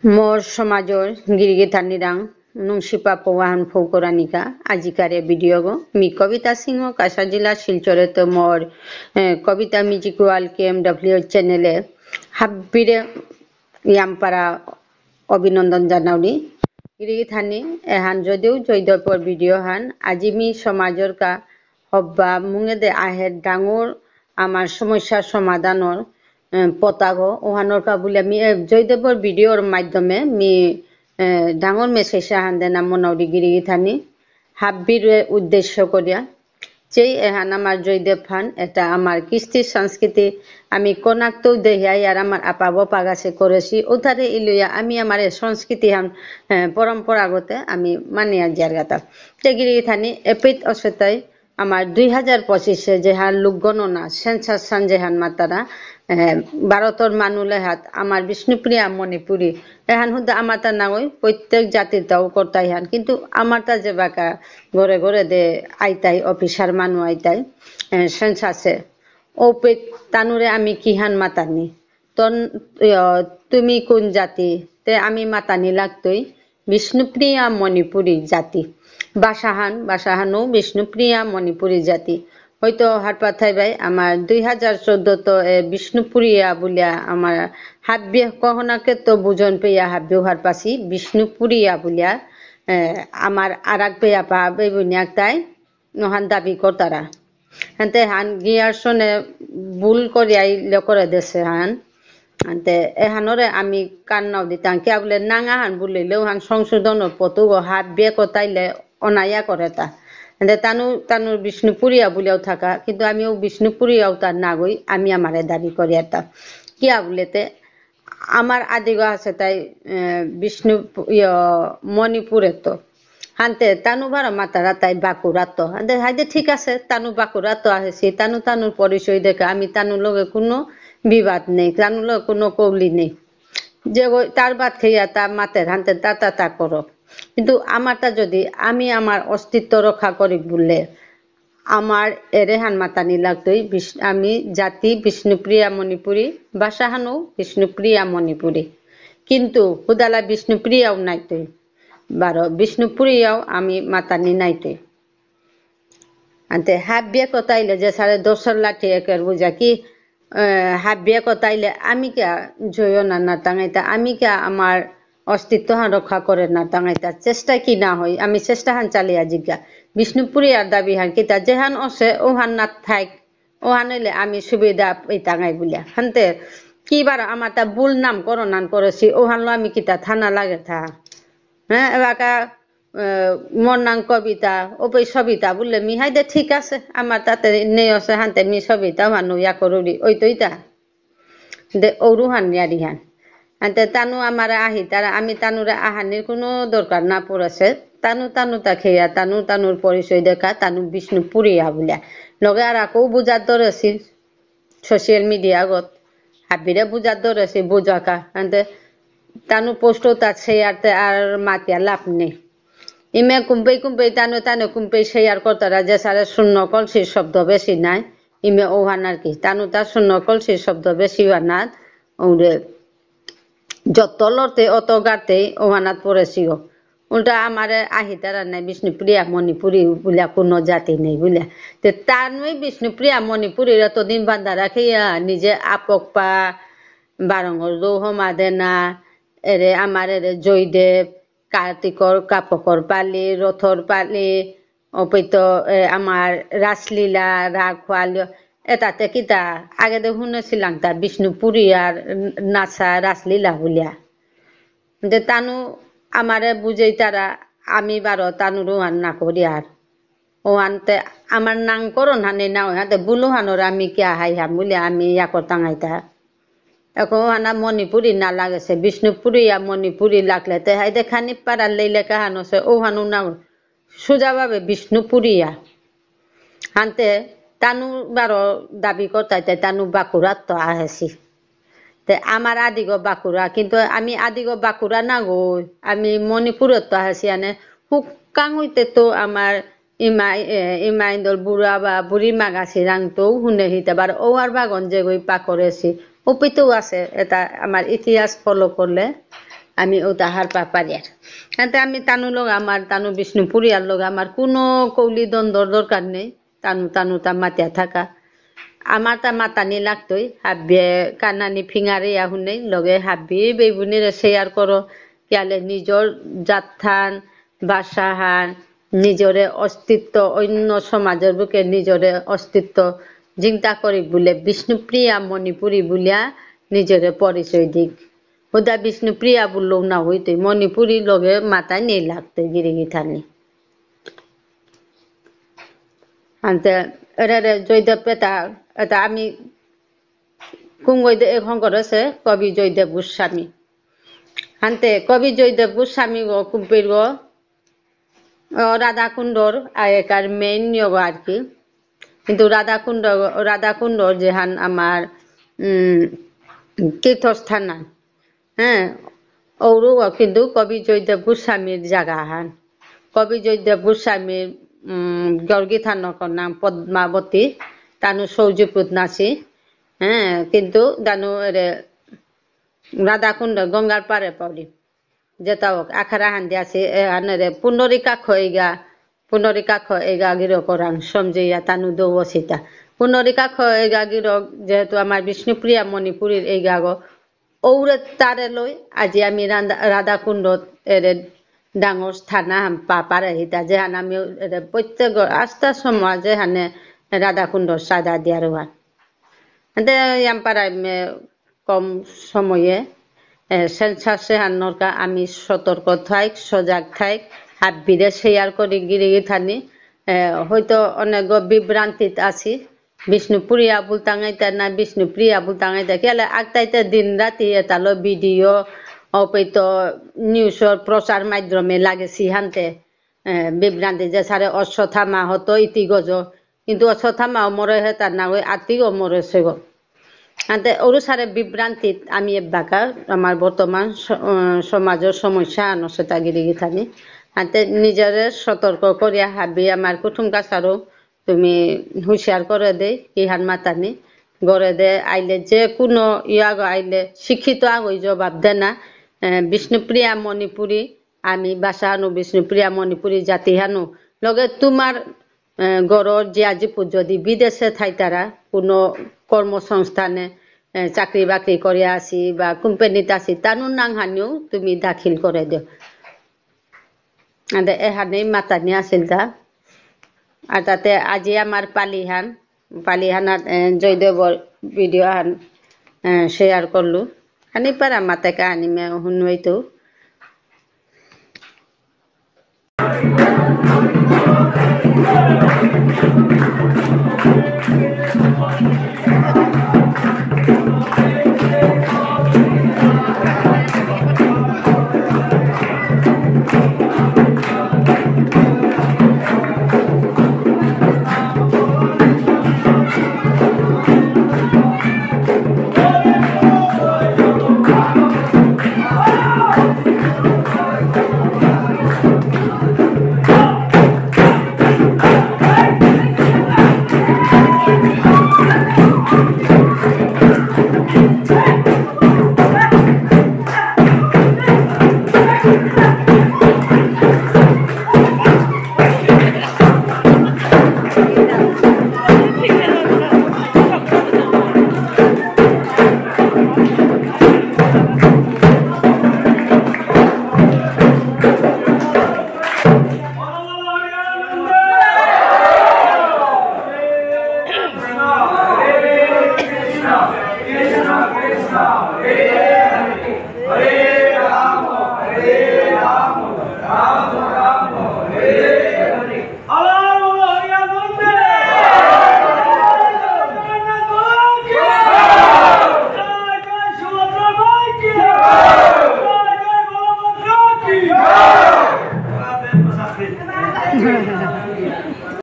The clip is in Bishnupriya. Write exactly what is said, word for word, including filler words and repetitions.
মোর সমাজর গিরিগিথানিরাং নুংশিপা পৌহান ফৌকরানিকা আজিকারে ভিডিও গো। মি কবিতা সিংহ, কাছাড় জেলা শিলচরেত্ত মোর, এ, Kabita music world K M W চ্যানেলে হাব্বিরে ইয়ামপারা অভিনন্দন জানাউরি। গিরিগিথানি এহান যদিও জয়দেবর ভিডিও হান, আজি মি সমাজর কা হব্বা মুঙেদে আহের ডাঙর আমার সমস্যার সমাধানর, এ, পতাগো, ওহানর কা বুলে আমি, এ, জয়দেবর ভিডিওর মাধ্যমে মি, এ, ডাঙর মেসেজ আহান দেনা মনাউরি গিরিগিথানি হাব্বিরে উদ্দেশ্য করিয়া। যেই এহান আমার জয়দেব হান, এটা আমার কৃষ্টি সংস্কৃতি, আমি কোনাকতেও দেহিয়াই আর আমার আপাবো পাগাছে করেছি, ওথারে ইলুয়া আমি আমার এ সংস্কৃতি হান, এ, পরম্পরাগতে আমি মানিয়া জিয়ার গাতা। তে গিরিগিথানি এপিত অসেতাই আমার দুই হাজার পঁচিশে যেহান লোকগণনা, সেন্সাস হান যেহান মাতারা, এ, ভারতর মানু লেহাত আমার বিষ্ণুপ্রিয়া মণিপুরী, এহান হুদা আমাতা নাগই, প্রত্যেক জাতিতাও করতাই হান। কিন্তু আমাতা যে বাকা ঘরে ঘরে দে আইতাই, অফিসার মানু আইতাই, এ, সেন্সাসে, ওপে তানুরে আমি কিহান মাতানি? তন, ইয়, তুমি কোন জাতি? তে আমি মাতানি লাগতই বিষ্ণুপ্রিয়া মণিপুরী জাতি। ভাষাহান, ভাষাহানও বিষ্ণুপ্রিয়া মণিপুরী জাতি। হয়তো হারপা থাইবাই আমার দুই হাজার চৌদ্দ তো, এ, বিষ্ণুপুরিয়া বুলিয়া আমার হাব্বিয়ে কহনাকে তো বুজন পেয়া হাব্বিও হারপাসি বিষ্ণুপুরিয়া বুলিয়া, এ, আমার আরাক পেয়া পা বেবুনিয়াক তাই নহান দাবি করতারা। হানতে হান গিয়ারসনে ভুল করিয়াই লে করে দেশে হান। হানতে এহানরে আমি কান নাও দিতাম। কিয়া বুলে নাঙা হান বুলিলেও হান সংশোধন পতুগো হাব্বিয়ে কতাইলে অনায়া করে তা। হানতে তানু, তানুর বিষ্ণুপুরিয়া বুলিয়াও থাকা, কিন্তু আমিও বিষ্ণুপুরিয়াও তার নাগই, আমি আমারে দাবি করিয়া তা। কিয়া বুলেতে আমার আদিগ আছে তাই, এ, বিষ্ণু, ইয়, মণিপুরে তো। হানতে তানু বারো মাতারা তাই বাঁকুড়া তো। হানতে হাইদে ঠিক আছে, তানু বাঁকুড়া তো আহেছি, তানু তানুর পরিচয় দেখে আমি তানুর লগে কোনো বিবাদ নেই, তানুর লগে কোনো কৌলি নেই। যে ওই তার বাদ খেয়া তা মাতের হানতে তা তা তা করো। কিন্তু আমারটা যদি আমি আমার অস্তিত্ব রক্ষা করি বললে আমার এরেহান মাতানি লাগতই বিষ-, আমি জাতি বিষ্ণুপ্রিয়া মণিপুরী, ভাষাহানও বিষ্ণুপ্রিয়া মণিপুরী। কিন্তু হুদালা বিষ্ণুপ্রিয়াও নাইতই। বারো বিষ্ণুপুরিয়াও আমি মাতানি নাইতই। আনতে হাবিয়ে কতাইলে যে সাড়ে দশর লাঠি একের বুঝা কি, এ, হাবিয়ে কতাইলে আমি কিয়া জয় না না টাঙাইতা, আমি কিয়া আমার অস্তিত্ব হান রক্ষা করে না টাঙাইতা, চেষ্টা কি না হয়, আমি চেষ্টা হান চালিয়া জিজ্ঞা। বিষ্ণুপুরিয়ার দাবি হান কিতা, যেহান অসে ওহান না থাক, ওহান হইলে আমি সুবিধা পেতাঙাই বুলিয়া। হানতে কি বার আমার তা ভুল নামকরণ হান করেছি, ওহানলো আমি কিতা থানা লাগে থা। হ্যাঁ, এবাকা, এ, মোর নাম কবিতা, ওপে সবিতা বললে মি হাই দে ঠিক আছে, আমার তাতে নেই আছে, হানতে মি সবিতা ওহান ইয়া করুরি, ওই তো ইতা। দে ঔরু হান ইয়ারি হান। আনতে তানু আমার আহি, তারা আমি তানুরে আহানির কোনো দরকার না পড়েছে। তানু তানু তা খেয়া, তানু তানুর পরিচয় দেখা, তানু বিষ্ণুপুরিয়া বুলিয়া। লগে আর আকো বুঝার ধরেছি, সোশ্যাল মিডিয়া গত। হাবিরে বুঝার ধরেছি, বুঝাকা। আনতে তানু পোস্ট তা শেয়ারতে আর মাতিয়া লাভ নেই। ইমে কুম্পেই কুম্পেই তানু তানু কুম্পেই শেয়ার করতারা যে সারে শূন্য কলসির শব্দ বেশি নাই। ইমে ওহান আর কি। তানু তা শূন্য কলসির শব্দ বেশি ওহানাত। ওরে যত লড়তে অত গাড়তে ওহানাত পড়েছিও। উল্টা আমারে আহিতারা নাই বিষ্ণুপ্রিয়া মণিপুরী বুলিয়া কোনো জাতি নেই বুলিয়া। তে তানুই বিষ্ণুপ্রিয়া মণিপুরীর এতদিন বান্ধা রাখিয়া নিজে আপক পা বারঙ্গর দৌ হমা দেনা, এরে আমার এরে জয়দেব, কার্তিকর কাপকর পালি, রথর পালি, অপেত, এ, আমার রাসলীলা, রাগ খোয়াল, এটাতে কিতা, আগে দে শুনেছিলাম তা বিষ্ণুপুরিয়ার নাচা রাসলীলা বুলিয়া। দে তানু আমারে বুঝেই তারা, আমি বারো তানুর ওহান না করি আর। ওহানতে আমার নামকরণ হানে না হয়, হাতে বুলু হানোর আমি কিয়া হাই হাম বুলিয়া আমি ইয়া করতাম আইতা। এখন ওহানা মণিপুরী না লাগেছে, বিষ্ণুপুরিয়া মণিপুরী লাগলে তে হাই দেখানি পারা লেইলে কাহানো সে ওহানু না হয়। সোজাভাবে বিষ্ণুপুরিয়া। হানতে তানু বারো দাবি করতাই তাই তানু বাঁকুড়াত তো আহেছি। তে আমার আদিগ বাঁকুড়া, কিন্তু আমি আদিগ বাঁকুড়া না গো, আমি মণিপুরত তো আহেছি। আনে হুকাং হইতে তো আমার ইমা, এ, ইমা ইন্দর বুড়া বা বুড়ি মাগাছি রাংতো হুনে হিতে বার ওয়ার বাগন যে গই পাকরেছি। ওপিতেও আছে, এটা আমার ইতিহাস ফলো করলে আমি ওতা হারপা পারিয়ার। এতে আমি তানু লগে আমার, তানু বিষ্ণুপুরিয়ার লগে আমার কোনো কৌলি দ্বন্দ্বর দরকার নেই। তানু, তানু তা মাতিয়া থাকা। আমার তা মাতানি লাগতই। হাব্বিয়ে কানানি ফিঙারে ইয়া হুনেই, লগে হাব্বি বেবুনিরে share করো। কিয়ালে নিজর জাতহান, ভাষাহান, নিজরে অস্তিত্ব, অন্য সমাজর বুকে নিজরে অস্তিত্ব চিন্তা করি বুলে বিষ্ণুপ্রিয়া মণিপুরী বুলিয়া নিজরে পরিচয় দিক। হুদা বিষ্ণুপ্রিয়া বুললেও না হইতই, মণিপুরী লগে মাতানি লাগতই গিরি গিথানি। আনতে এরে রে জয়দেব এতা, এতা আমি কুঙ্গই দে এখন করেছে কবি জয়দেব গোস্বামী। আনতে কবি জয়দেব গোস্বামী গো কুম্পের গো, ও, রাধাকুণ্ডর আগেকার main ইয়ে গো আর কি। কিন্তু রাধাকুণ্ড, রাধাকুণ্ড যেহান আমার, উম, তীর্থস্থান না, হ্যাঁ, ঔরও কিন্তু কবি জয়দেব গোস্বামীর জায়গা হান। কবি জয়দেব গোস্বামীর, উম, গর্গিথানর নাম পদ্মাবতী, তানু সৌজিপুত নাসি, হ্যাঁ, কিন্তু দানু এরে রাধাকুণ্ড গঙ্গার পারে পাউরি। যেটা হোক, আখারা হান দিয়া আছে, এ, আনরে পুনরিকাক্ষ এগা, পুনরিকাক্ষ এগা গিরক ওরাং সমঝেইয়া তানু দৌ অসিতা। পুনরিকাক্ষ এগা গিরক যেহেতু আমার বিষ্ণুপ্রিয়া মণিপুরীর এগা গো, ঔরে তারে লই, আজি আমি রাধা-, রাধাকুণ্ড এরে ডাঙর স্থান আহান পা পারে হিতা, যেহান আমি এরে প্রত্যেক আস্থা সমাজে হানে রাধাকুণ্ড সাদা দিয়ার ওহান। এতে ইয়াম পারাই মে কম সময়ে, এ, census এহানর কা আমি সতর্ক থাইক, সজাগ থাইক, হাব্বিরে share করি গিরি গিথানি, এ, হয়তো অনেক বিভ্রান্তিত আছি, বিষ্ণুপুরিয়া বুলতাঙাইতা না বিষ্ণুপ্রিয়া বুলতাঙাইতা, কেলে আগতাইতে দিন রাতি এতালো video, অপেত news র প্রচার মাধ্যমে লাগেছি হানতে, এ, বিভ্রান্তি যে সারে অশ্বত্থামা হতো ইতি গজ, কিন্তু অশ্বত্থামা অমরে হে তার না ওই আতিও মরেছে গো। আনতে ওরু সারে বিভ্রান্তিত আমি এবাকা আমার বর্তমান স-, আহ, সমাজর সমস্যা আনসেতা গিরি গিথানি। আনতে নিজরে সতর্ক করিয়া হাবি আমার কুটুম কাছারও তুমি হুঁশিয়ার করে দে, ইহান মাতানি। গরে দে আইলে যে কোনো ইয়াগো আইলে শিক্ষিত আগই জবাব দেনা, এ, বিষ্ণুপ্রিয়া মণিপুরী, আমি ভাষা হানু বিষ্ণুপ্রিয়া মণিপুরী জাতি হানু। লগে তোমার, এ, গরর জিয়া জিপু যদি বিদেশে থাইতারা, কোনো কর্মসংস্থানে, এ, চাকরি বাকরি করে আসি বা কোম্পানিত আসি, তানুর নাং হানিও তুমি দাখিল করে দিও। আদে এহানেই মাতানি আসিল দা। আর তাতে আজি আমার পালিহান, পালিহানাত, এ, জয়দেবর video হান, এ, share করলু। খানি পারা মাতে কাহানি মে হুনুইতু।